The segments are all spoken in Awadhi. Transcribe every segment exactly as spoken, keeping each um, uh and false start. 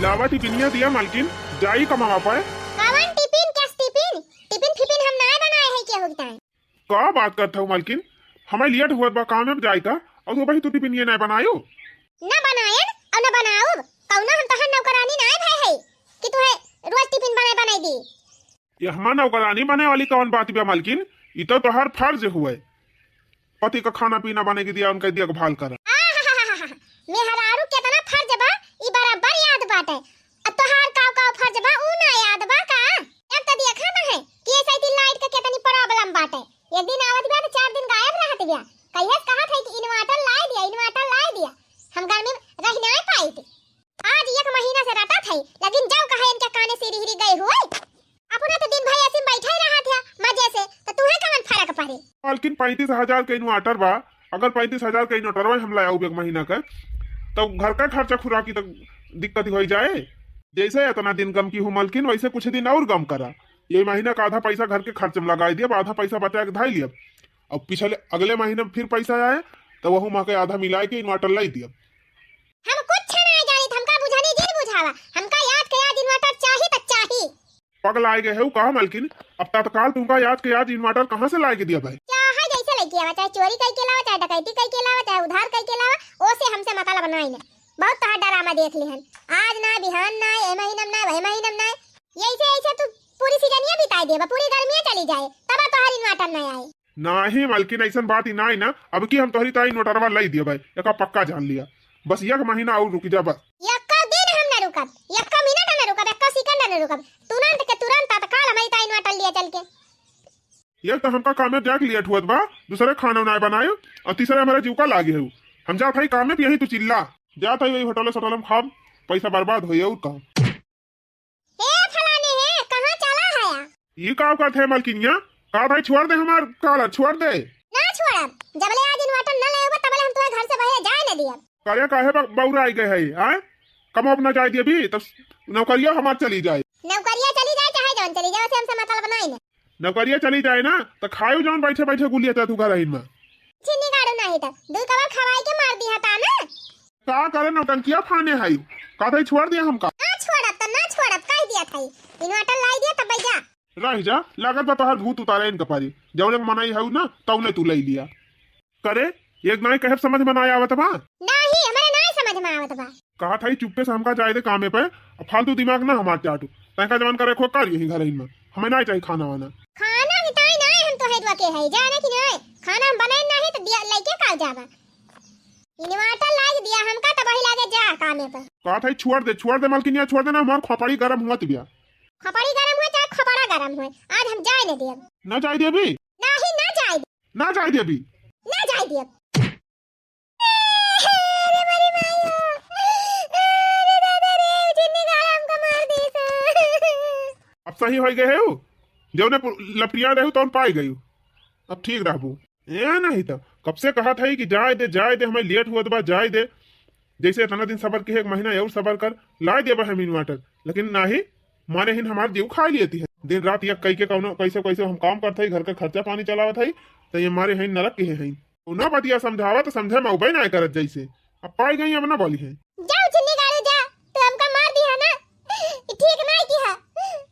लावा टिफिनिया दिया मलकिन, जाई कमावा पाए। कवन टिफिन, क्या टिफिन? टिफिन फिफिन हम नाय बनाए है केहू के ताई। का बात करत हऊ मलकिन? हमें लेट हुआ बा काम में जाए का, और वो भाई तू टिफिनिया नाय बनायो? ना बनायन और ना बनाउब। कौनो हम तोहर नौकरानी नाय भय है कि तुहे रोज टिफिन बनाए बनाए दी। ये हमार नौकरानी बने वाली कौन बात बा मलकिन? ई तो तोहार फर्ज हुए, पति का खाना पीना बने के दिया, उनका देखभाल करा। आहाहाहा, मेहरारू केतना फर्ज बा, ई बराबर याद बाटे। अब तोहार काव काव फर्ज बा, ऊ ना याद बा का? अब तो देखा ना है कि ऐसे दिन लाइट के केतनी problem बाटे। एक दिन आवत बा तो चार दिन गायब रहत बा। कहियस कहत है कि inverter लाए दिया, inverter लाए दिया, हम गर्मी में रह नाय पाइत। आज एक महीना से रटत है, लेकिन जब कहे इनके काने से रिहरी गए हुए। अपना तो दिन भर ऐसे में बैठा ही रहत है मजे से, तो तुहे कवन फर्क पड़े? मालकिन, पैंतीस हजार के inverter बा, अगर पैंतीस हजार के inverter बा हम लाया एक महीना का, तो घर का खर्चा खुराकी तक दिक्कत हो जाए। जैसे इतना दिन गम की हूँ मलकिन, वैसे कुछ दिन और गम करा। ये महीना का आधा पैसा घर के खर्च में लगाई दिया, आधा पैसा बचा के धाई लिया, और पिछले अगले महीने में फिर पैसा आए तो वहू माँ के आधा मिला के inverter लाई दिया। हम कुछ नहीं जानित, हमका बुझानी जिन बुझावा, हमका याद के याद inverter चाही त चाही। पगलाए गए हो का मलकिन? अब तत्काल तुमका याद के याद inverter कहाँ से लाए के दिया भाई? चाहे जैसे लेके आवा, चाहे चोरी करके लावा, चाहे डकैती करके लावा, चाहे उधार करके लावा, ओसे हमसे मतलब नहीं ना। बहुत तोहार drama देख लिहन, आज ना, बिहान ना, ए महीना में ना, वह महीना में ना, ऐसे ऐसे तू पूरी season ये बिताई देबा, पूरी गर्मी चली जाए, तब तोहार inverter ना आए। नाही मलकिन, ऐसन बात ही नाही ना। अब की हम तोहरी ताई inverterवा लाई दिया भाई, एका पक्का जान लिया। बस एक महीना और रुक जा बस। एक्को दिन हम न रुकब, एक्को मिनट न रुकब, एक्को second न रुकब। तुरंत के तुरंत तत्काल हमारी ताई inverter लिया चल के। एक तो हमका कामे जाके लेट हुआ बा, दूसरे खाना ना बनाए और तीसरे हमारे जीव का लागे है। हम जात हई कामे पे, यहीं तू चिल्ला। जात हई वही होटल सोटल में खाब, पैसा बर्बाद होई और का। हे फलाने हे, कहाँ चला हया? ई का करत है मलकिनिया? का भाई छोड़ दे हमार collar, छोड़ दे। ना छोड़ब, जबले आज inverter ना ले अउबा तबले हम तोहे घर से बाहर जाए न दियब। करे काहे ब-, बौरा आई गए है, आय? कमो अपना जाए दिए भी, तो नौकरिया हमार चली जाए। नौकरिया चली जाए चाहे जौन चली जाए, ओसे हमसे मतलब नहीं ना। नौकरिया चली जाए ना, तो खायू जौन बैठे बैठे गुलिया तू घर आइन में। छिन्नी गाड़ू नाही त दुई कवर खवाई के मार दिहा ता ना। का करे नौटंकिया फाने हाई? का भाई छोड़ दिया हमका? ना छोड़ब त ना छोड़ब, कह दिया थाई। Inverter लाई दिया तब जा। रह जा, लागत बा तोहार भूत उतारे इनका पारी। जौने के मनाई हाउ ना, तौने तू लाई लिया। करे, एक नाई कहे समझ में ना आवत बा? नाही, हमरे नाई समझ में आवत बा। कहा थाई चुप्पे से हमका जाए दे कामे पे, अब फालतू दिमाग ना हमार चाटू। तैका जवन करे खो कर यही घर में। हमें ना चाहिए खाना वाना। खाना की ताई नाई हम तोहे दुआ के है, जाने की नाई। खाना हम बनाए नाही तो दिया लेके का जाबा। Inverter लाग दिया हमका तो वही लागे जा कामे पर। कहा थाई छोड़ दे, छोड़ दे मलकिनिया, छोड़ दे ना, हमार खोपड़ी गरम हुआ बिया। खोपड़ी गरम हुए चाहे खोपड़ा गरम हुए, आज हम जाए न दियब। ना जाए देबी? नाही, ना जाए दे। ना जाए देबी? ना जाए दियब। अरे मरी मायो। अरे दादा रे, जिन्नी गाड़ा हमका मार दी सा। अब सही हो गए हो, जौने पु-, लपटिया रहे हो तौन पाई गई हो। अब ठीक रहबू। ए नहीं तो कब से कहा था कि जाए दे, जाए दे, हमें लेट हुआ बा, जाए दे। जैसे इतना दिन सबर किहे, एक महीना और सबर कर, ला देबा हम inverter। लेकिन नाही, माने हिन हमार जीव खा लेती है। दिन रात एक कई के कौनो कैसे कैसे हम काम करत हई, घर का खर्चा पानी चलावत हई, तो ये मारे हईन नरक के हईन। कौनो बतिया समझावा तो समझे में उबे ना करत जैसे। अब पाई गई, अब ना बोली है। जाओ छिन्नी गाड़ू जा, तू हमका मार दिया ना, ई ठीक नहीं किया।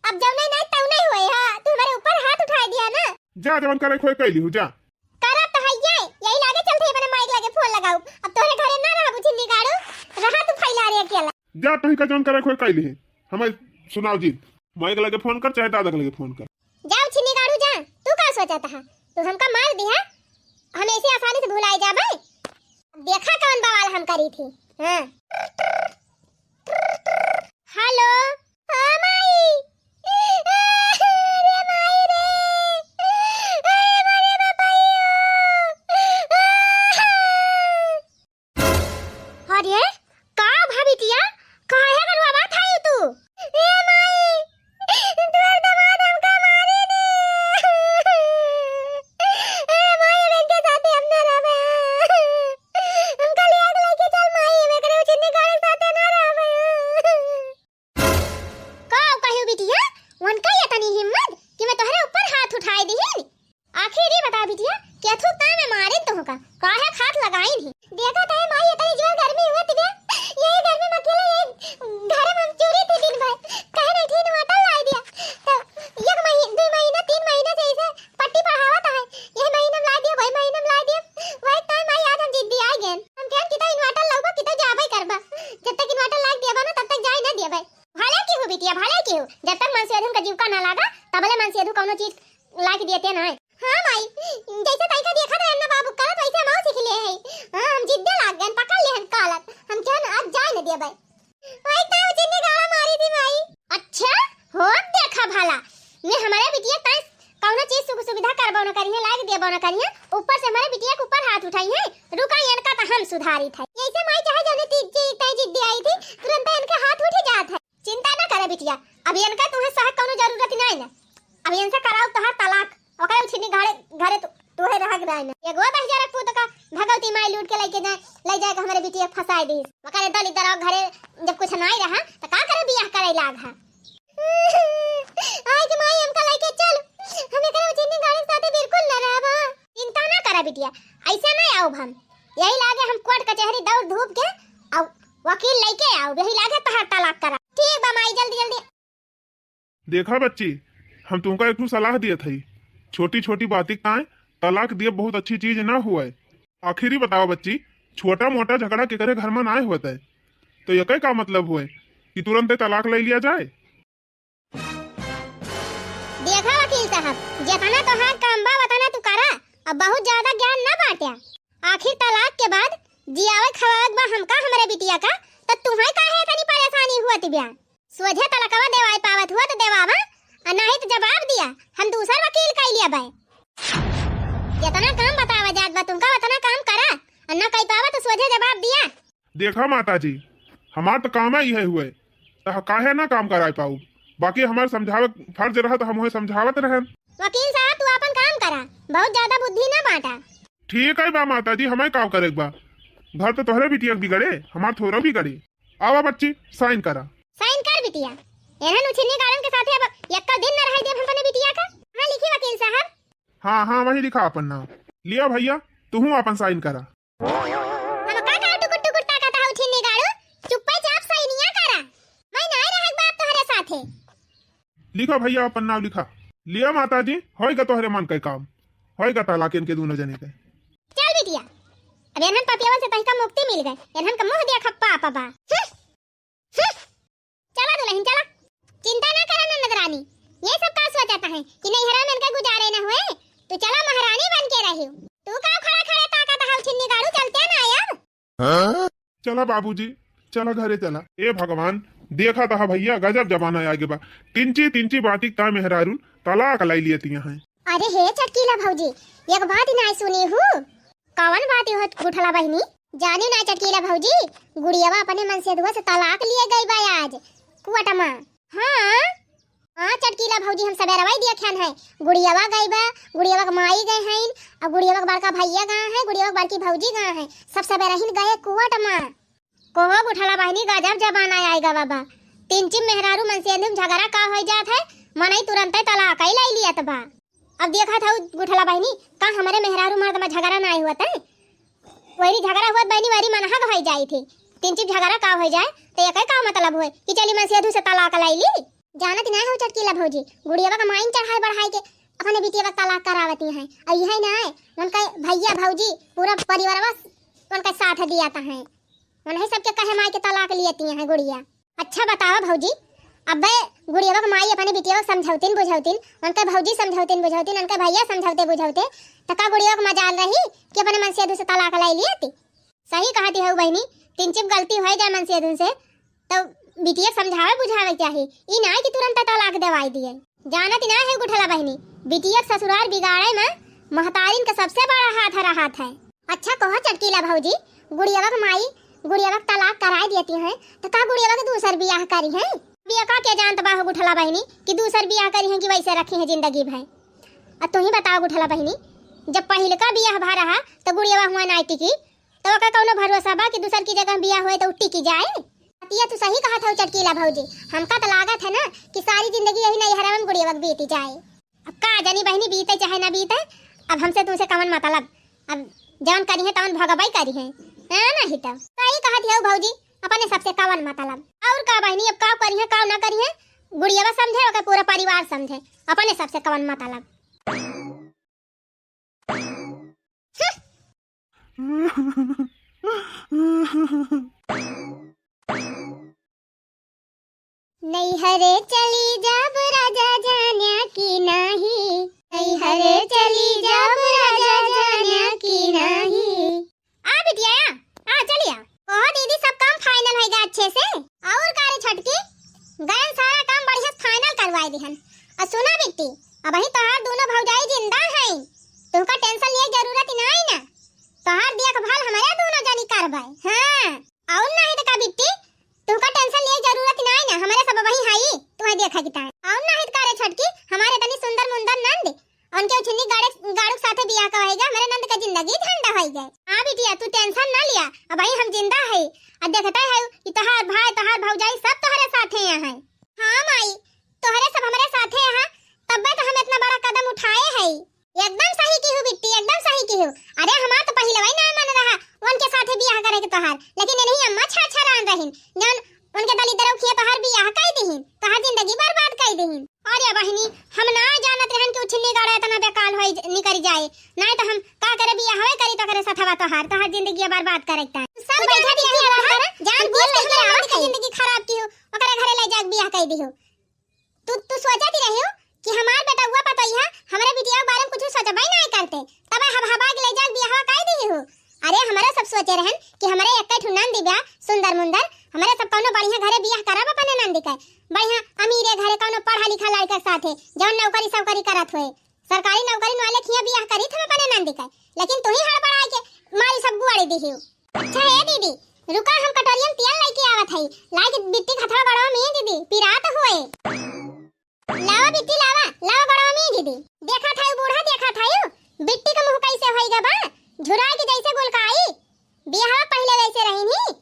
अब जौने नहीं तौने हुए हा, तू हमारे ऊपर हाथ उठा दिया ना। जा जवन करे खोए कैली हूँ, जा। करत तो हइये, यही लागे चलते अपने माई के लगे फोन लगाऊ। अब तोहरे घरे ना रहबू छिन्नी गाड़ू, रहा तू फैला रे अकेला। जा तोही का जौन करे खोए कैली है, हमें सुनाओ जी। माई के लगे फोन कर चाहे दादा के लगे फोन कर। जाओ छिन्नी गाड़ू जा, तू का सोचत हा? तू हमका मार दिहा, हम ऐसे आसानी से भुलाए जाबे? अब देखा कौन बवाल हम करी थी। हाँ। हेलो। हाँ माई। अरे माई रे। अरे मारे बापाइयो। अरे का भा बिटिया, काहे गलवावा थाई तू? ए माई, तोर दमाद हमका मारे दे। ए माई, अब इनके साथे हम ना रहबे। हमका ले आके लेके चल माई, हम एकरे उचित निकाल क्यों? जब तक मनसेधुन का जीव का ना लागा, तबले मनसेधु कौनो चीज लाके देते ना है। हाँ माई, जैसे तैका देखा था अन्ना बाबू करत, वैसे हम सीख ले है। हाँ, हम जिद्दे लाग गए, पकड़ ले हम कालत, हम क्या ना आज जाए न देबे। वही तो उचिन्नी गाड़ा मारी थी माई। अच्छा, हो देखा भला, मैं हमारे बिटिया ताई कौनो चीज सुख सुविधा करबो न करिए, लाग देबो न करिए, ऊपर से हमारे बिटिया के ऊपर हाथ उठाई है। रुका, इनका तो हम सुधारी था। यैसे माई चाहे जाने ती-, ती-, ताई जिद्दी आई थी, तुरंत इनका हाथ उठ जात है। चिंता ना करे बिटिया, अब इनका तुम्हें सह कौनो जरूरत नहीं ना। अब इनसे कराओ तोहार तलाक, ओकरे उछिनी घरे, घरे तू, तोहे रह के रहे ना। एगो दस हजार पूत का भगवती माई लूट के लेके जाए, ले जाए के हमारे बिटिया के फंसाए दी। ओकरे दली दराव घरे जब कुछ नहीं रहा, तो का करे बियाह करे लाग है। आज माई हमका लेके चल, हम एकरे उछिनी गाड़ी के साथे बिल्कुल न रहब। चिंता ना करा बिटिया, ऐसे नहीं आओ हम। यही लागे हम कोर्ट कचहरी दौड़ धूप के, अब वकील लेके आओ, यही लागे तोहार तलाक करा। ठीक बा माई, जल्दी जल्दी। देखा बच्ची, हम तुमका एक ठो सलाह दियत हई, छोटी छोटी बाती काहे तलाक दिए बहुत अच्छी चीज ना हुए। आखिरी बतावा बच्ची, छोटा मोटा झगड़ा केकरे घर में ना होत है, तो यके का मतलब हुए कि तुरंत तलाक ले लिया जाए? देखा वकील साहब, जितना तोहार काम बा उतना तू करा, अब बहुत ज्यादा ज्ञान ना बांट्या। आखिर तलाक के बाद जियावे खवावे के बा हमका हमरे बिटिया का, त तुहे काहे इतनी परेशानी हुआ तिबिया? सोझे तलकवा देवाई पावत हुआ तो देवावा, और नहीं तो जवाब दिया, हम दूसर वकील कई लिया बे। जितना काम बतावा जात बा तुमका उतना काम करा, और ना कई पावा तो सोझे जवाब दिया। देखा माता जी, हमार तो काम ही है हुए, तो काहे ना काम कराए पाऊ, बाकी हमार समझावे फर्ज रहा तो हम उहे समझावत रहन। वकील साहब तू अपन काम करा, बहुत ज्यादा बुद्धि ना बांटा। ठीक है बा माता जी, हमें का करे के बा, घर तो तोहरे बिटिया के बिगड़े, हमार थोड़ा बिगड़े। आवा बच्ची, साइन करा। साइन कर बिटिया। एहन उछिन्नी गाड़न के साथे अब यक्का दिन न रहे देब हम अपने बिटिया का। हाँ लिखी वकील साहब। हाँ, हाँ, वही लिखा अपन नाम। लिया भैया, तुहू अपन साइन करा। हम का का टुकुर टुकुर ताकत हौ उछिन्नी गाड़ू, चुप्पे चाप साइनिया करा। मैं नाय रहब बाप तोहरे साथे। लिखा भैया, अपन नाम लिखा। लिया माता जी, होइगा तोहरे मन के काम, होइगा तलाक इनके दोनों जने के। चल बिटिया, अब एनहन पपियावन से तहिका मुक्ति मिल गए, एनहन का मुंह देखा पाप बा। हम्म, हम्म। चला दुल्हन चला, चिंता ना करा ननद रानी, ये सब का सोचत है कि नैहरा में इनका गुजारे न हुए, तू चला महारानी बन के रही। तू का खड़ा खड़ा ताकत है उछिन्नी गाड़ू, चलते ना अब। हाँ? चला बाबूजी, चला घरे चला। ए भगवान, देखा तहा भैया, गजब जमाना आ गया बा। तिंची तिंची बाती का मेहरारू तलाक लाई लिए तिया हैं। अरे हे चटकीला भौजी, एक बात ना सुनी हूँ। कवन बात हो गुठला बहिनी? जानी ना चटकीला भौजी, गुड़ियावा अपने मनसेधुआ से तलाक लिए गई बा आज कुआटा माँ। हाँ, हाँ चटकीला भौजी, हम सबेरवा ही देखन है, गुड़ियावा गई बा, गुड़ियावा के माई गए हैं, और गुड़ियावा के बड़का भैया गए हैं, गुड़ियावा के बड़की भौजी गए हैं, सब सबेरहिन गए कुआट मा। कोहो गुठला बहिनी, गजब जमाना आएगा बाबा। तिंची मेहरारू मनसेधु में झगड़ा का हो जात है, मनई तुरंते तलाक ही ले लियत बा। अब देखत हऊ गुठला बहिनी, का हमरे मेहरारू मर्द में झगड़ा ना हुआ तै? वही झगड़ा हुआ बहिनी, वही मनहग हो जाई थी। तिंची झगड़ा का हो जाए, तो एक का मतलब हुए कि चली मनसेधु से तलाक ले ली? जानत ना हो चटकीला भौजी, गुड़ियावा का माइन चढ़ाए बढ़ाए के अपने बिटिया का तलाक करावती हैं। और यही ना है, उनका भैया भौजी पूरा परिवारवा उनका साथ दिया था हैं। उन्हीं सबके कहे माई के तलाक लियती हैं गुड़िया। अच्छा बतावा भौजी, अबे गुड़ियावा के माई अपने बिटिया को समझौतीन बुझौतीन, उनके भौजी समझौतीन बुझौतीन, उनके भैया समझौते बुझौते, तो का गुड़िया को मजाल रही कि अपने मनसेधु से तलाक ले लियती? सही कहती हऊ बहिनी, तिंचिप गलती हो जाए मनसेधु से, तो बिटिया के समझावे बुझावे के चाही। ई ना कि तुरंत तलाक देवाई दिए। जानत ना है गुठला बहिनी, बिटिया के ससुराल बिगाड़े में महतारिन का सबसे बड़ा हाथ रहत है। अच्छा कहो चटकीला भौजी, गुड़ियावा के माई गुड़ियावा के तलाक कराए देती हैं, तो का गुड़ियावा के दूसर बियाह करी हैं? बिया का के जानत बा हो गुठला बहिनी कि दूसर बियाह करी हैं कि वैसे रखी हैं जिंदगी भर। अब तू ही बताओ गुठला बहिनी, जब पहिलका बियाह भा रहा तो गुड़ियावा हुआ ना टिकी, तो ओकर कौनो भरोसा बा कि दूसर की जगह बियाह हुए तो उ टिकी जाए? बतिया तू सही कहत हऊ चटकीला भौजी, हमका तो लागत है ना कि सारी जिंदगी यही नैहरा में गुड़ियावा के बीती जाए। अब का जानी बहिनी बीते चाहे ना बीते, अब हमसे तुमसे कवन मतलब, अब जवन करी है तवन भगवाई करी है, हाँ नहीं तो सही कहत हऊ भौजी, अपने सबसे कवन मतलब। और का बहिनी अब का करी है का ना करी है, गुड़ियावा समझे ओकर पूरा परिवार समझे, अपने सबसे कवन मतलब। नैहरे चली जाब राजा जान्या कि नाही, नैहरे चली जाब राजा जान्या कि नाही। आ बिटिया, आ, आ, चली आ। ओहो दीदी, सब काम final होइगा अच्छे से। और का रे छोटकी, गयन सारा काम बढ़िया से final करवाए दिहन। और सुना बिट्टी, अबहीं तोहार दोनों भौजाई जिंदा हैं, तुहका tension लिए जरूरत नाई ना। तोहार देखभाल हमरे दोनों जनी करबै। हाँ, और नाहीं तो का बिट्टी, तुहका tension लिए जरूरत नाई ना, हमरे सब वहीं हई, तुहे देखा की ताई। और नाहीं तो का रे छोटकी, हमारे तनी सुंदर मुंदर नंद, उनके उछिन्नी गाड़े, गाड़ू के साथे बियाह का होइगा, हमरे नंद का जिंदगी झंड होइगा। हाँ बिटिया, तू tension ना लिया, अबहीं हम जिंदा हई, अब देखते हई कि तोहार भाई, तोहार भौजाई सब तोहरे साथे यहाँ हैं। हाँ माई, तोहरे सब हमरे साथे यहाँ, तब्बे तो हम इतना बड़ा कदम उठाए हई। एकदम सही किहू बिट्टी, एकदम सही किहू। अरे हमार तो पहिलवा ही ना मन रहा उनके साथे बियाह करे के तोहार, लेकिन इन्हीं अम्मा छरछरान रहिन, जौन उनके दलिद्दर उखिया तोहार बियाह कई दिहिन, तोहार जिंदगी बर्बाद कई दिहिन। अरे बहिनी, हम ना जानत रहन कि उछिन्नी गाड़ा इतना बेकाल होई ज-, निकरी जाए, नाहीं तो हम का करे बियाह होए करी तो करे सथवा तोहार, तोहार जिंदगी बर्बाद करे के ताई। सब तू बैठा बैठा बिटिया बिटिया रहा, रहा, जान जान बूझ बूझ के के हमरे हमरे ननद के खराब जिंदगी खराब किहू, ओकरे घरे ले जाके बियाह कई दिहू। तू, तू सोचत ही रहियो कि हमार बेटउआ पतोहिया हमरे बिटिया के बारे में कुछ सोचबे नाहीं करते, तबे हबहबा के ले जाके बियाहवा कई दिहू। अरे, हमरे सब सोचे रहन कि हमरे एक्के ठू नंदी बा, सुंदर मुंदर, हमरे सब कौनो बढ़िया घरे बियाह करब अपने नंदी के, बढ़िया अमीरे घरे कौनो पढ़ा लिखा लड़का के साथे, जौन नौकरी सौकरी करत होए, सरकारी नौकरी वाले खिया बियाह करी थे अपने नंदी के, लेकिन तू ही हड़बड़ाई के मारी सब गुआड़ी दिहू। अच्छा ए दीदी, रुका, हम कटोरिया में तेल लेके आवत हई, लाई के बिट्टी के हथवा गोड़वा में दीदी, पिरात होए। लावा बिट्टी लावा, लावा गोड़वा में दीदी। देखा था बूढ़ा, देखा था बिट्टी का मुंह कैसे होइगा बा, झुराई के जैसे गुलकाई। बियाहवा पहिले वैसे रहिन ही,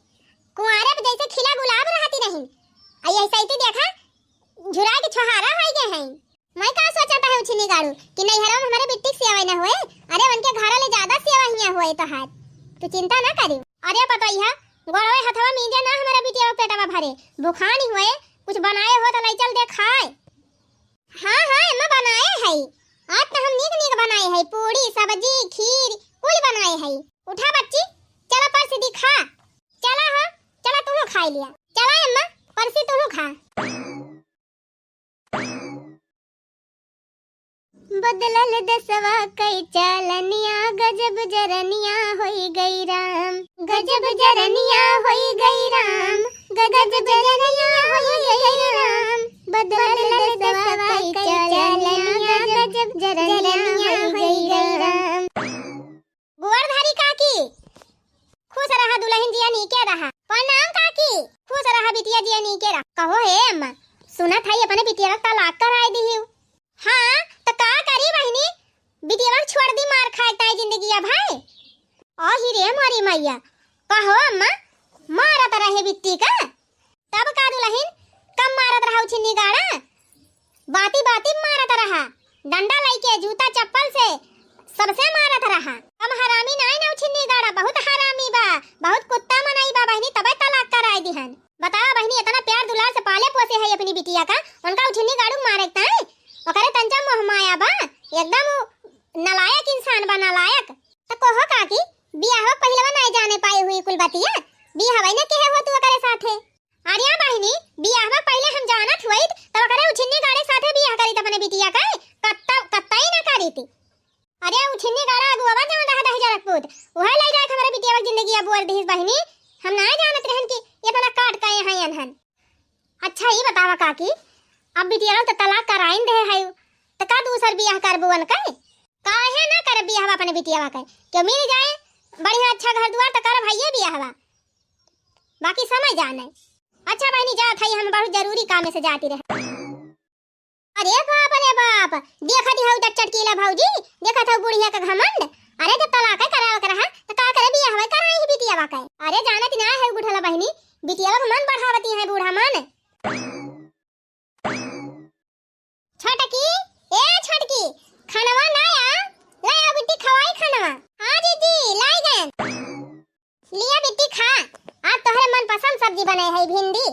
कुंवारे पे जैसे खिला गुलाब रहती रहिन, आ यही सैती देखा झुराई के छोहारा होइगे हैं। मैं का सोचत है उछिन्नी गाड़ू कि नैहरवा में हमरे बिट्टी के सेवा न होए, अरे उनके घरा ले ज्यादा सेवा हियां होए तोहार, तू चिंता ना करियो। अरे पतोहिया, गोड़वे हथवा मीजे ना हमरे बिटिया के पेटवा भरे, भुखानी होए, कुछ बनाए हो तो ले चल दे खाए। हाँ, हाँ, अम्मा बनाए हई, आज तो हम नीक नीक बनाए हई, पूड़ी, सब्जी, खीर, कुल बनाए हई। उठा बच्ची, चला परसी दी खा, चला हो, चला तू खाई लिया, चला अम्मा, परसी तू खा। बदलल देसवा कई चालनिया, गजब जरनिया होई गई राम, गजब जरनिया होई गई राम, गजब जरनिया होई गई राम। बदलल देसवा कई चालनिया, गजब जरनिया होई गई राम। गोड़ धरी काकी, खुश रहा दुलहिन जिया नीके रहा। प्रणाम काकी, खुश रहा बिटिया जिया नीके रहा। कहो हे अम्मा, सुनत हई अपने बिटिया का तलाक कराए दिहिउ। हाँ, त का करी बहिनी, बिटिया छोड़ दी मार खाए ताई जिंदगी अब है। आही रे मारी मैया, कहो अम्मा, मारत रहे बिट्टी का? तब का दुलहिन, कम मारत रहा उछिन्नी गाड़ा, बाती बाती में मारत रहा, डंडा लइके, जूता चप्पल से, सबसे मारत रहा। कम हरामी नाई ना उछिन्नी गाड़ा, बहुत हरामी बा, बहुत कुत्ता मनई बा बहिनी, तबे तलाक कराए दिहन। बतावा बहिनी, इतना प्यार दुलार से पाले पोसे है अपनी बिटिया का, उनका उछिन्नी गाड़ू मारे के ताई? ओकरे तंचा मोह माया बा, एकदम उ नालायक इंसान बा, नालायक। त कहो काकी, बियाहवा पहिलवा नाई जाने पाए हुई कुल बतिया, बियाहवा न केहे हो तू ओकरे साथे। अरे बहिनी, बियाहवा पहिले हम जानत हुइत, तब ओकरे उछिन्नी गाड़े साथे बियाह करीत अपने बिटिया का, कत्ता, कत्तई न करीत। अरे उछिन्नी गाड़ा अगुआ जौन रहा दहिजरक पूत, उहे लइ जाके हमरे बिटिया के जिंदगी अब बोर दिहिस बहिनी। हम नाई जानत रहन कि इतना काट कए हैं अनहन। अच्छा, ई बतावा काकी, अब बिटिया त तलाक कराइन दे है, त का दूसर बियाह करबू अनके? काहे ना करब बियाह अपने बिटिया के? क्यों मिल जाए बढ़िया अच्छा घर दुआर त करब हइये बियाहवा, बाकी समय जाने। अच्छा बहिनी, जात हई, हम बहुत जरूरी काम से जाती रहे। अरे बाप रे बाप, देखा दी हऊ त चटकीला भौजी, देखा था बुढ़िया का घमंड। अरे जब तलाक करावे के रहा त का करे बियाहवा कराई ही बिटिया के? अरे जानत ना है बुढ़ला बहिनी, बिटिया का मन बढ़ावती है बूढ़ा मन। छोटकी, ए छोटकी, खानवा लाया, लाया बिट्टी खवाई खानवा। हाँ जीजी, लाई गए। लिया बिट्टी खा, आज तोहरे मनपसंद सब्जी बनाए है, भिंडी,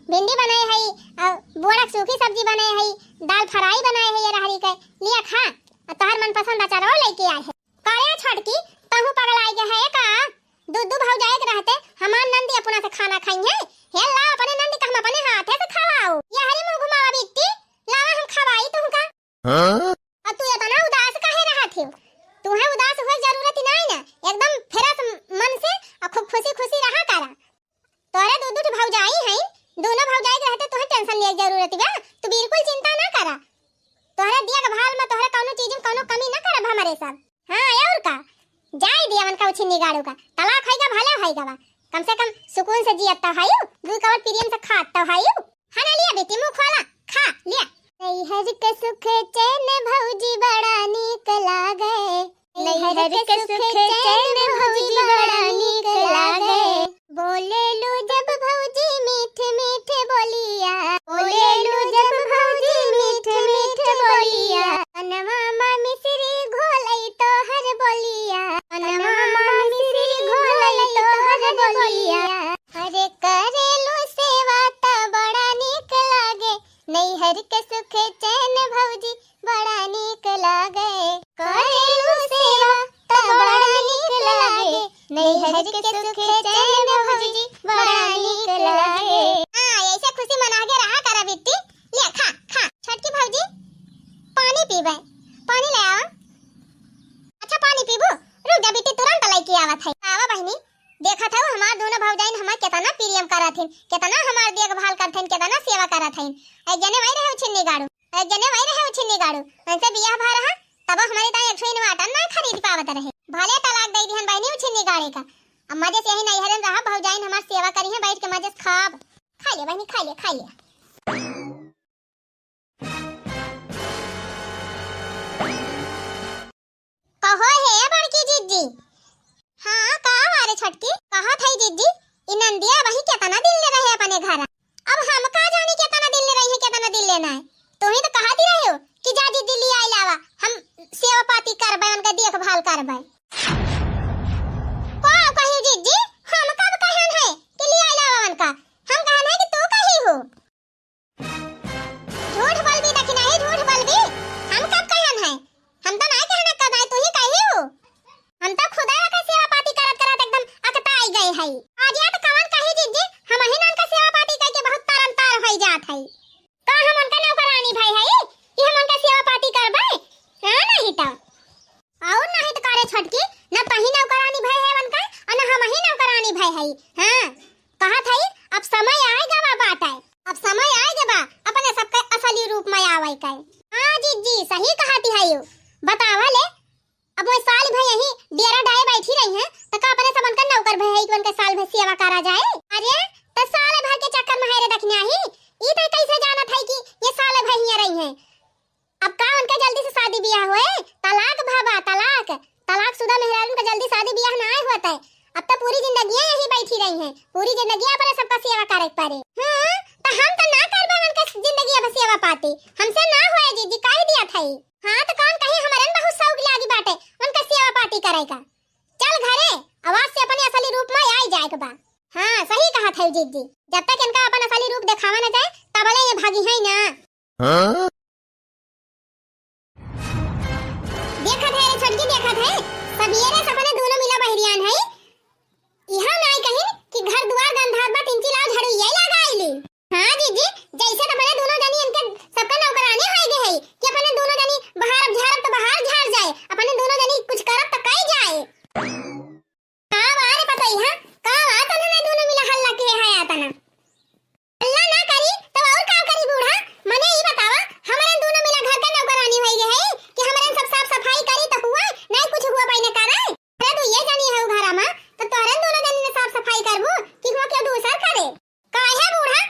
भिंडी बनाए है, और बोड़क सूखी सब्जी बनाए है, दाल फ्राई बनाए है ये रहरी के, लिया खा, और तोहर मनपसंद अचारो लेके आए है। का रे छोटकी, तहू पगलाइ गए है का? दू दू भौजाई के रहते हमार नंदी अपना से खाना खाई है? हे ला, अपने नंदी का हम अपने हाथे से खवाओ। जरूरत बा, तू बिल्कुल चिंता ना करा। तोहरे देखभाल में, तोहरे कौनो चीज में कौनो कमी ना करब हमरे सब। हाँ, और का? जाए दिया उनका उछिन्नी गाड़ू का। तलाक होइगा, भले होइगा बा। कम से कम सुकून से जियत तो हयू, दू कवल प्रेम से खात तो हयू। है ना, लिया बेटी, मुँह खोला, खा, लिया। नैहर के सुख चैन भौजी बड़ा नीक लागे। नैहर के सुख चैन भौजी बड़ा नीक लागे। बोलेलू जब भौजी मीठ मीठ बोलिया। बोलेलू जब भौजी मीठ मीठ बोलिया। पनवा मा मिश्री घोलई तोहर बोलिया। पनवा मा मिश्री घोलई तोहर बोलिया। अरे करेलू सेवा त बड़ा नीक लागे। नैहर के सुख चैन भौजी बड़ा नीक लागे। करेलू सेवा त बड़ा नीक लागे। नैहर के सुख चैन भौजी बड़ा नीक लागे। हाँ, ऐसे खुशी मना के रहा करा बिट्टी। ले खा, खा। छोटकी भौजी, पानी पीबे, पानी ले आवा। अच्छा, पानी पीबू? रुक जा बिट्टी, तुरंत लइके आवत है। आवा बहिनी, देखत हऊ हमार दोनों भौजाइन हमार केतना प्रेम करत हिन, केतना हमार देखभाल करत हिन, केतना सेवा करत हिन। एक जने वही रहे उछिन्नी गाड़ू, एक जने वही रहे उछिन्नी गाड़ू। उनसे बियाह भा रहा, तब हमारे ताई एक ठो inverter ना खरीद पावत रहे। भले तलाक दे दिहन बहिनी उछिन्नी गाड़े का। अब मजे से यही नैहरन रहा, भौजाइन हमार सेवा करी है, बैठ के मजे से खाब। खा ले बहिनी, खा ले, खा ले। कहो हे बड़की जिज्जी। हाँ, का बारे छोटकी? कहा थई जिज्जी, ई नंदिया वही केतना दिन ले रहे अपने घर। अब हम का जानी केतना दिन ले रही है, केतना दिन ले ना है। तू ही तो कहती रहे हो कि जा जिज्जी ले आई लावा, हम सेवा पाती करबे, उनका देखभाल करबे। का कही जिज्जी, हम कब कहन है कि ले आई लावा उनका? हम कहन है कि तू कही हो। झूठ बोलबी दखिनाही, झूठ बोलबी। हम कब कहन है? हम तो नाय कहन है, कब आए तू ही कही हो। हम तो खुदा का सेवा पाती करत करत एकदम अकताई गए है। आज या तो कवन कही जिज्जी, हम ही नान का सेवा पाती करके बहुत तरम तार होई जात है। का हम उनका नौकरानी भाई है कि हम उनका सेवा पाती करबे? हाँ, नहीं तो। और नहीं तो करे छोटकी, न तही नौकरानी भाई है उनका और न हम ही नौकरानी भाई है। हाँ, कहत हई, अब समय आए गवा बाटे, अब समय आए गवा अपने सबके असली रूप में आवे के। हाँ जिज्जी, सही कहती है यू। बतावा ले, अब वो साल भर यही डेरा डाए बैठी रही हैं, तो का अपने सबन का नौकर भय है कि उनके साल भर सेवा करा जाए? अरे, तो साल भर के चक्कर में है रे दखिनाही, ई तो कैसे जानत है कि ये साल भर हियां रही हैं? अब का उनका जल्दी से शादी बियाह होए? तलाक भवा, तलाक। तलाक शुदा मेहरारून का जल्दी शादी बियाह ना आए होत है। अब तो पूरी जिंदगी यही बैठी रही हैं, पूरी जिंदगी अपने सबका सेवा करे के पड़े। हाँ, तो हम तो ना करबे उनका जिंदगी अब सेवा पाती, हमसे ना होए जिज्जी, कह दिया था। हाँ, तो कौन कही, हमरन बहुत शौक लागी बाटे उनका सेवा पाती करे का। चल घरे, आवाज से अपने असली रूप में आई जाए के बा। हाँ, सही कहा था जिज्जी, जब तक इनका अपन असली रूप दिखावा न जाए, तबले ये भागी है ना। हाँ? देखत है रे छोटकी, देखत है, सबेरे से अपने दोनों मिला बहरियान है। इहा नाई कहिन कि घर दुआर गंधात बा, तिंची लाओ झाड़ू, ये लगा आइली। हाँ जिज्जी, जैसे तो अपने दोनों जनी इनके सबका नौकरानी होई गए है कि अपने दोनों जनी बाहर अब झाड़ब तो बाहर झाड़ जाए, अपने दोनों जनी कुछ करब तो कई जाए। का बा रे पतई, हाँ? का बा तन्हन दोनों मिला हल्ला के है आतना? हल्ला ना करी, तब और का करी बूढ़ा? मने ई बतावा, हमरन दोनों मिला घर का नौकरानी होई गए है कि हमरन सब साफ सफाई करी तो हुआ, नहीं कुछ हुआ पाई न करे? अरे तू ये जानी है घरा मा, तो तोहरन दोनों जनी ने साफ सफाई करबू कि हुआ केहू दूसर करे? काहे बूढ़ा,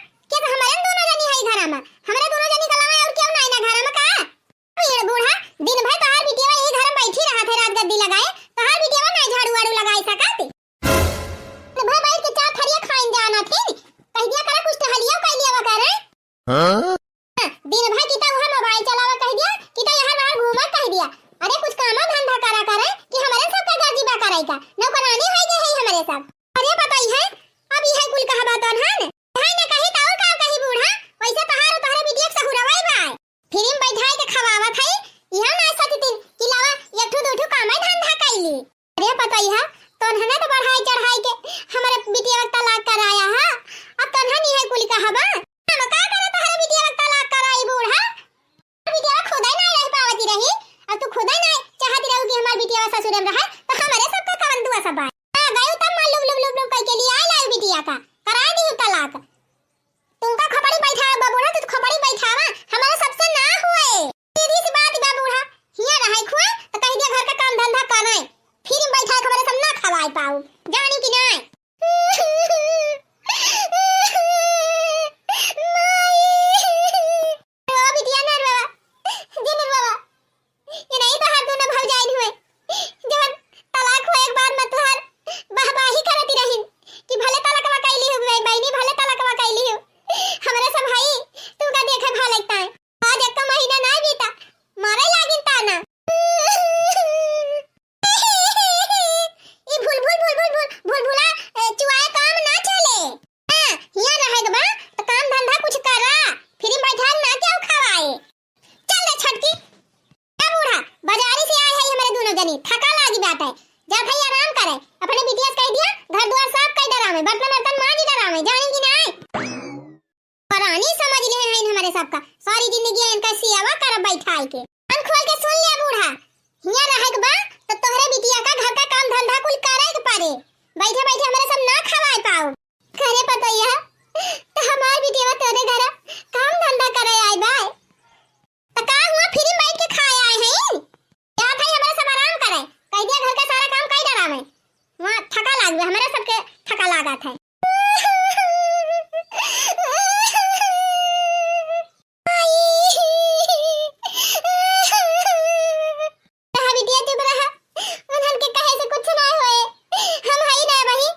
आपका सारी जिंदगी इनका सियावा करब बैठाई के। कान खोल के सुन ले बूढ़ा, हियाँ रहे के बा तो तोहरे बिटिया का घर का काम धंधा कुल करे के पड़े। बैठे बैठे हमरे सब ना खवाए पाओ। करे पतोहिया, तो हमार बिटिया तोरे घर काम धंधा करे आए बा। तो का हुआ, फ्री बैठ के खाए आए हैं? या भाई, हमारा सब आराम करे, कह दिया घर का सारा काम कई डरा में। वहाँ थका लाग गया, हमारा सबके थका लागत है। रहा बिटिया, चुप रहा। उन्हन के कहे से कुछ ना होए। हम हई ना वही।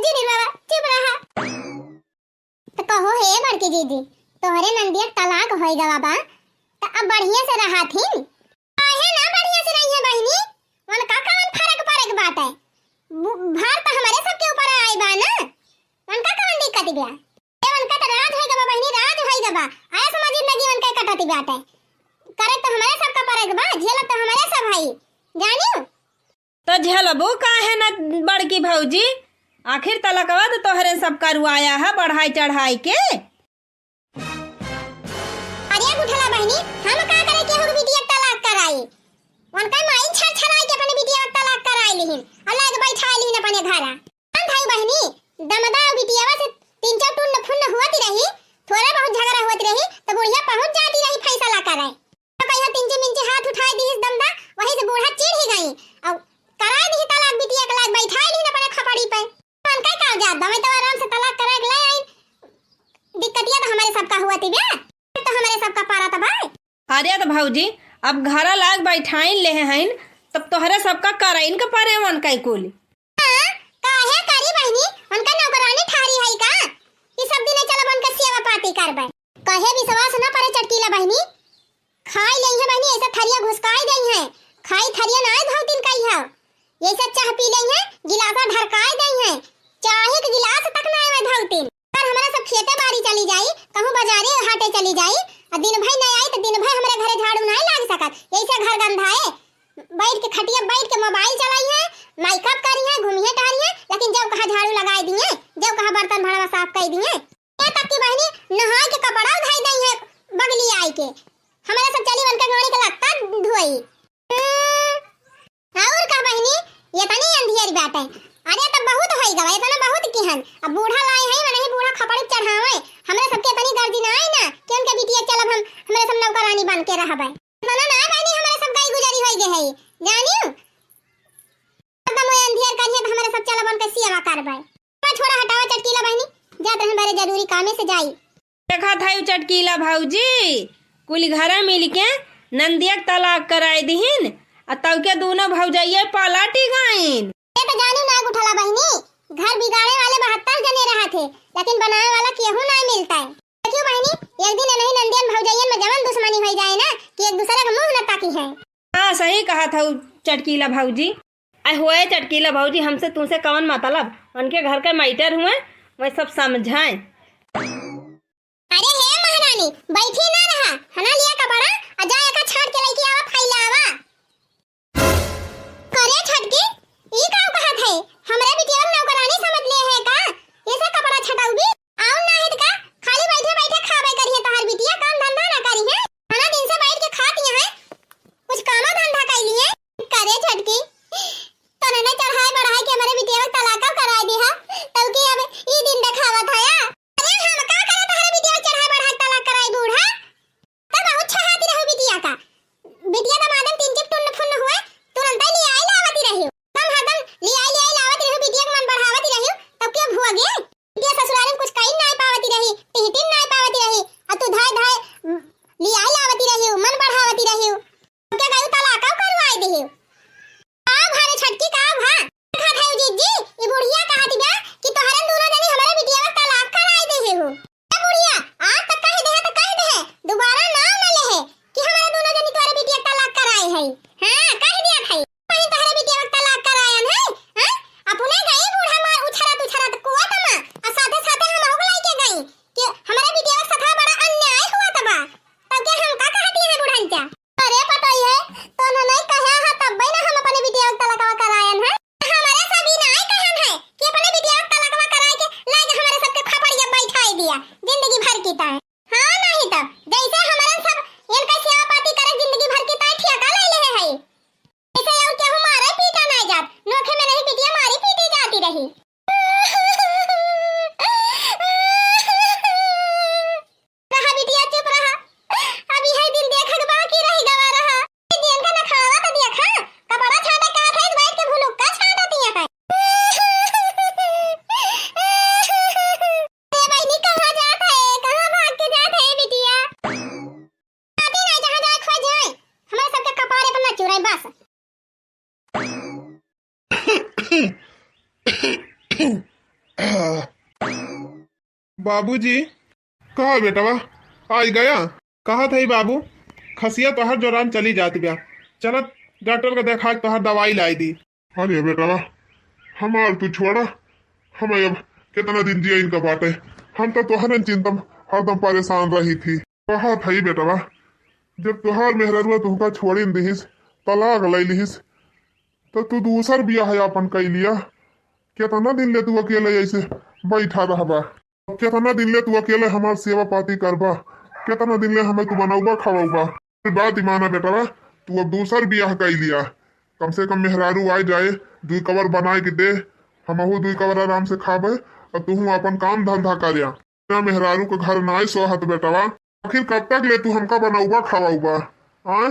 जिनी बाबा, चुप रहा। तो कहो हे बड़की दीदी, तोहरे नंदिया के तलाक होई गवा बा, तो अब बढ़िया से रहा थी। काहे ना बढ़िया से रही है बहिनी? उनका कौन फर्क पड़े के बात है? भर तो हमारे सबके ऊपर आए बा ना। उनका कौन दिक्कत बा? ए, उनका तो राज होई गवा बहिनी, राज होई गवा। आया समाज जिंदगी उनका कटती बाटे। करे तो हमारे सबका पड़े के बा, झेलत तो हमारे सब हई। जानियो? तो झेलबो काहे ना बड़की भौजी? आखिर तलकवा तो तोहरे सब करवाया है बढ़ाई चढ़ाई के। अरे गुठला बहिनी, हम का करे केहू के बिटिया के तलाक कराई? उनका माई छर छराई के अपने बिटिया के तलाक कराई लिहिन और लाग बैठाई लिहिन अपने घरा। हम भाई बहिनी, दमदा बिटियावा से तीन चार टुन्न फुन्न हुआ ती रही, थोड़ा बहुत झगड़ा हुआ ती रही, तो बुढ़िया पहुंच जाती रही फैसला करे। तो कहियो तिंची मिंची हाथ उठाई दीस दमदा, वही से बूढ़ा चिढ़ ही गई। अब कराई दी तलाक बिटिया के लाग बैठाई लिहिन अपने खपड़ी पे। उनका का जात बा, मैं तो आराम से तलाक कराई के ले आई। दिक्कतिया तो हमारे सबका हुआ ती बे, तो हमारे सबका पारा तबाय। अरे तो भौजी, अब घरा लाग बैठाइन लेहे हइन, तब तोहरे सबका करइन के परे उनका कुल। हाँ, काहे करी बहिनी, उनका नौकरानी ठारी है का? ई सब दिन चलब उनका सेवा पाती करबै। कहे विश्वास न परे चटकीला बहिनी, खाई लेइहैं बहिनी, ऐसा थरिया घुसकाई देइहैं, खाई थरिया नाय धौतिन कहिया। यैसे चाह पी लेइहैं, गिलासा ढरकाई देइहैं, चाही के गिलास तक नाय वै धौतिन। पर हमरा सब खेते बारी चली जाई, कहूँ बाजारे हाटे चली जाई, आ दिन भर नाय आई तो दिन भर हमरे घरे झाड़ू नाय लाग सकत। यैसे घर गंधाए, बैठ के खटिया बैठ के मोबाइल चलाइहैं, मेकअप करिहैं, घूमिहैं टहरिहैं, लेकिन जब कहा झाड़ू लगाई दिए, जब कहा बर्तन भड़वा साफ कई दिए, यहाँ तक कि बहिनी नहाए के कपड़ा धई देइहैं बगली आई के, हमरा सब चली उनके गाड़ी के लत्ता धोई। हम्म, और का बहिनी, ये तनी अंधियर बाटे। अरे तब बहुत होई गवा, ये तना बहुत किहन। अब बूढ़ा लाए हैं, वनही बूढ़ा खपड़ी चढ़ावे। हमरा सबके तनी गर्दी ना आई ना कि उनके बिटिया चलब हम, हमरा सब नौकरानी बन के रहबै। तना ना बहिनी, हमरा सब गई गुजरी होई गए है, जानियो। एकदम वो अंधियर करिए तो हमरा सब चलब उनके सियावा करबै। पर छोड़ा हटावा चटकीला बहिनी, जात रहन बड़े जरूरी कामे से जाई। देखत हई चटकीला भौजी, कुल घरा मिलके नंदिया के तलाक कराई दिहिन, आ तौके दूनो भौजइये पलटी गइन। ये तो जानी ना गुठला बहिनी, घर बिगाड़े वाले बहत्तर जने रहत है, लेकिन बनावे वाला केहू ना मिलता है। देखियो बहिनी, एक दिन इन्हीं नंदियन भौजइयन में जवन दुश्मनी होई जाए ना कि एक दूसरे का मुंह न ताकी है। हाँ, सही कहत हऊ चटकीला भौजी। अरे होए चटकीला भौजी, हमसे तुमसे कवन मतलब? उनके घर के मैटर हुए, वह सब समझाएं। अरे हे महारानी, बैठी ना रहा, हना लिया कपड़ा, आ जा एका छाट के लइके आवा, फैलावा। करे छटकी, ई का कहत है? हमरे बिटिया के नौकरानी समझ ले है का? ये से कपड़ा छटाऊ भी? आउन ना है त का? खाली बैठे बैठे खाबे करिए तोहर बिटिया, काम धंधा ना करी है। हना दिन से बैठ के खाती है, कुछ कामो धंधा कैली है। करे छटकी, तोने ने चढ़ाई बढ़ाई के हमरे बिटिया के तलाक कराई दिहा, तब कि अब ई दिन देखावत हया। अरे हम का करे तोहरे बिटिया के चढ़ाई बढ़ाई तलाक कराई बूढ़ा? तब बहुत छहाती रहू बिटिया का। बिटिया दमादन तीन चिक टुन्न फुन्न हुए, तुरंत ही लियाई लावती रही। तब हरदम लियाई लियाई लावती रहू, बिटिया के मन बढ़ावती रही, तब के भुआ गए। बिटिया ससुराल में कुछ कई नाय पावती रही, टिहटिन नाय पावती रही, और तू धाय धाय लियाई लावती रही, मन बढ़ावती रही। क्या गयू तलाक करवाई दिही। का भा रे छटकी, का भा? देखा था जीजी, ई बुढ़िया कहत बा कि तोहरे दोनों जनी हमरे बिटिया का तलाक कराई दिही हो। ए बुढ़िया, आज तक कह दे है तो कह दे है, दोबारा नाम न ले है कि हमरे दोनों जनी तोहरे बिटिया का तलाक कराई है। हाँ, कह दिया था। वही तोहरे बिटिया का तलाक करायन है, हाँ? अपने गई बूढ़ा मार उछरत उछरत कुआ तमा, और साथे साथे हम हो लेके गई कि हमरे बिटिया के साथ बड़ा अन्याय हुआ तबा। तब के हम का कहती है बुढ़न चा? अरे पतोहिए, तोने नहीं कहा है तब ना हम अपने बिटिया के तलकवा करायन है। हमारे सभी ना आए कहन है कि अपने बिटिया के तलकवा कराए के लाग हमारे सबके खपड़िया बैठाई दिया जिंदगी भर की ताए। हाँ नहीं तब जैसे हमरन सब इनका सेवा पाती करे जिंदगी भर की ताई ठेका ले ले है। जैसे और केहू मारे पीटा नहीं जात, नोखे में नहीं बिटिया मारी पीटी जाती रही। रहा बिटिया, चुप रहा। अब यह दिन देखे के बाकी रही गवा रहा। दिन का नखावा तो देखा, कपड़ा छाटे का थे, बैठ के भुलुक्का छाटत है। ए बहिनी, कहाँ जात है, कहाँ भाग के जात है बिटिया? आती नहीं, जहाँ जाए खो जाए, हमारे सबके कपारे पर ना चुराए बस। बाबूजी। कहा बेटवा, आई गया? कहा था बाबू, खसिया तोहर जोरान चली जात बा, चलत डॉक्टर का देखा के तोहर दवाई लाई दी। अरे बेटवा, हमार तू छोड़ा, हमें अब कितना दिन जिया इनका बाटे, हम तो तोहरे चिंता में हरदम परेशान रही थी। कहा था बेटवा, जब तोहार मेहररुआ तुहका छोड़िन दिहिस, तलाक ले लिहिस, तो तू दूसर बियाह अपन कई लिया। कितना दिन ले तू अकेले ऐसे बैठा रहबा? कितना दिन ले तू अकेले हमार सेवा पाती करबा? कितना दिन ले हमें तू बनौबा खवौबा? बात माना बेटवा, तू अब दूसर बियाह कई लिया। कम से कम मेहरारू आए जाए, दुई कवर बनाए के दे, हमहू दुई कवर आराम से खाबे, और तू अपन काम धंधा करिया। ना मेहरारू के घर नाई सोहत बेटवा, आखिर कब तक ले तू हमका बनौबा खवौबा? आय?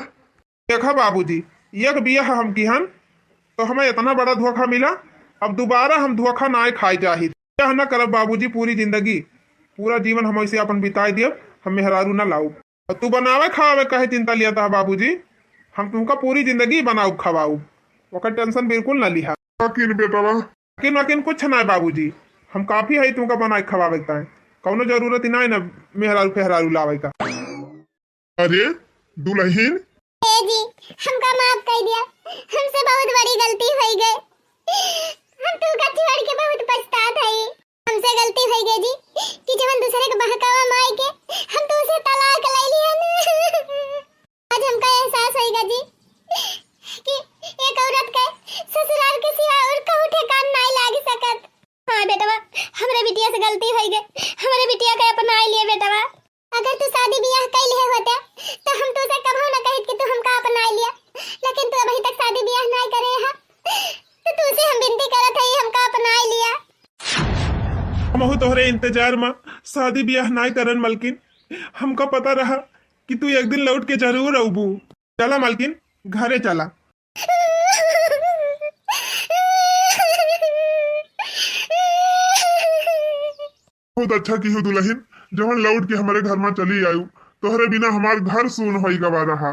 देखा बाबूजी, एक बियाह हम किहन तो हमें इतना बड़ा धोखा मिला, अब दोबारा हम धोखा नाय खाए चाहित। बियाह ना करब बाबूजी, पूरी जिंदगी, पूरा जीवन हम ऐसे अपन बिताए दियब, हम मेहरारू ना लाउब। और तू बनावे खावे कहे चिंता लिया था बाबूजी, हम तुमका पूरी जिंदगी बनाउब खवाउब, ओकर टेंशन बिल्कुल ना लिहा। यकीन बेटवा। यकीन वकीन कुछ ना है बाबूजी, हम काफी है तुमका बनाए खवावे के ताए, कौनो जरूरत ही ना है ना मेहरारू फेहरारू लावे का। अरे दुल्हन। ए जी, हमका माफ कर दिया, हमसे बहुत बड़ी गलती हो गई। हम तुमका छोड़ के बहुत पछतात हई। हमसे गलती हो गई जी कि जवन दूसरे के बहकावा माई के हम तुमसे तलाक ले लिया। आज हमका एहसास होइगा जी कि एक औरत के ससुराल के सिवा और कहूँ ठेकान नाई लाग सकत। हाँ बेटवा, हमरे बिटिया से गलती होइगा, हमरे बिटिया के अपनाई लिए बेटवा। अगर तू शादी बियाह कई लिहे होते, तो हम तुझसे कबहू न कहित कि तू हमका अपनाई लिया, लेकिन तू अभी तक शादी बियाह नाई करे हा, तो तुझसे हम विनती करत हई, हमका अपनाई लिया। हमहू तोहरे इंतजार में शादी बियाह नाई करन मलकिन, हमका पता रहा कि तू एक दिन लौट के जरूर अउबू। चला मलकिन, घरे चला। बहुत अच्छा किहू दुल्हन, जवन लौट के हमरे घर में चली आयु। तोहरे बिना हमार घर सून होई गवा रहा।